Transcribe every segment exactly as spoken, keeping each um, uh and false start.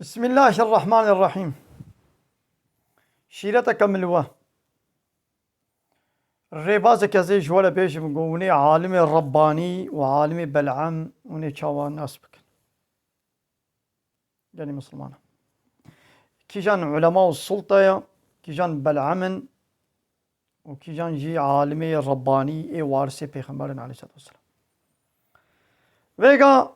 Bismillahirrahmanirrahîm. Şîreteke min li we. Rêbazeke ez ê ji we re bêjim, ku hûn ê alimê Rebbanî û alimê Bel'em hûn ê çawa nas bikin? Gelî Misilmana. Kîjan ulema û sulta ye, kîjan Bel'em in û kîjan jî alimê Rebbanî ê warisê Pêxember in aleyhisselatu vesselam. Vêga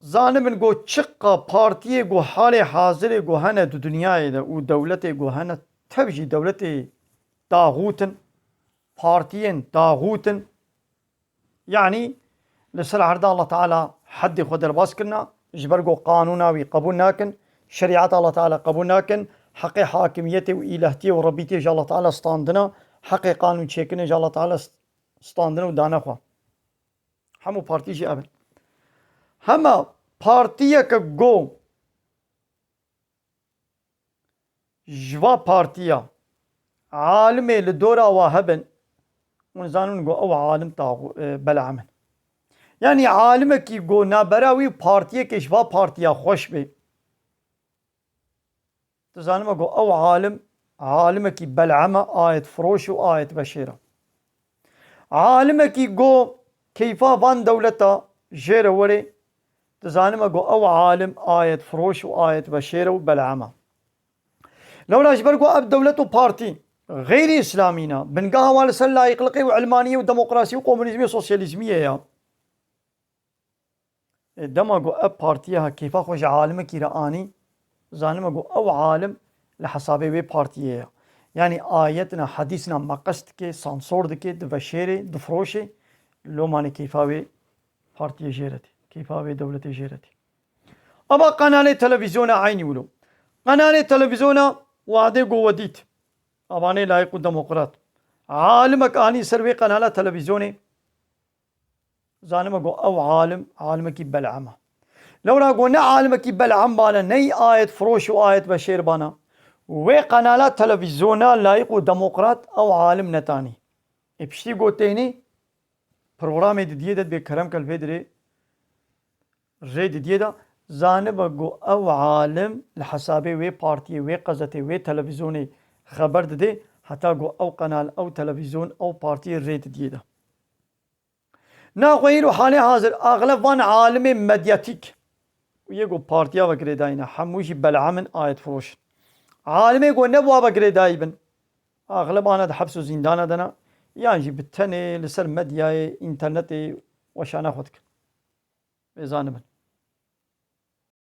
zanibin ku çiqa partiyê ku halê hazirê ku hene di dinyayê de û dewletê ku hene tev jî dewletê taxût in, partiyên taxût in, yanî li ser erda Allah Teala heddê xwe derbas kirina, ji ber ku qanûna wî qebûl nakin, şerîeta Allah Teala qebûl nakin, heqê hakimiyetê û îlehtiyê û rebîtiyê ji Allah Teala standina, heqê qanûn çêkirinê ji Allah Teala st-, standina û dane xwe. Hemû partî jî ev in. Hema partiyeke ku ji va partiya alimê li dora wa hebin, hûn zanin ku ew alim taxû-, e, Bel'am in. Yanî alimekî ku nabera wî partiyekê ji va partiya xweş bê, tu zanime ku ew alim, alimekî Bel'am e, ayet firoş û ayet veşêr e. Alimekî ku keyfa van dewleta jê re were, tu zanime ku ew alim ayet firoş û ayet veşêr e û Bel'am e. Lewra ji ber ku ev dewlet û partî xeyrî îslamî ne, bingeha wan li ser layîqliqê û ilmaniyê û demokrasî û komunîzmê û sosyalîzmiyê ye. Ê, dema ku ev partiya ha kêfa xwe ji alimekî re anî, zanime ku ew alim li hesabê wê partiyê ye. Yanî ayetna, hedîsna meqes dike, sansor dike, diveşêrê, difiroşê, lomanê kêfa wê partiyê jê re tê, kêfa wê dewletê jê re tê. Eva qenalê televîzyona eynî wilo. Qenalê televîzyona wadê ku we dît. Avanê layîq û demokrat. Alimek anî ser wê qenala televîzyonê. Zanime ku ew alim, alimekî Bel'am e. Lewra ku ne alimekî Bel'am bane, ney ayet firoş û ayet veşêr bane. Wê qenala televîzyona layîq û demokrat ew alim netanî. Ê piştî ku tênî programê didiyê de dibê kerem ke li vê dirê rê didiyê de, zanibe ku ew alim li hesabê wê partiyê, wê qezetê, wê televîzyonê xeber didê, heta ku ew qenal, ew televîzyon, ew partiyê rê didiyê de. Naxwe îro halê hazir axleb van alimê medyatîk û yê ku partiya ve girêdayî ne, hemû jî Bel'am in, ayet firoş in. Alimê ku ne bi wa ve girêdayî bin, axleb ana di heps û zîndana de ne, yan jî bi tenê li ser medyayê, înternetê weşana xwe dikin. Vê zanibin.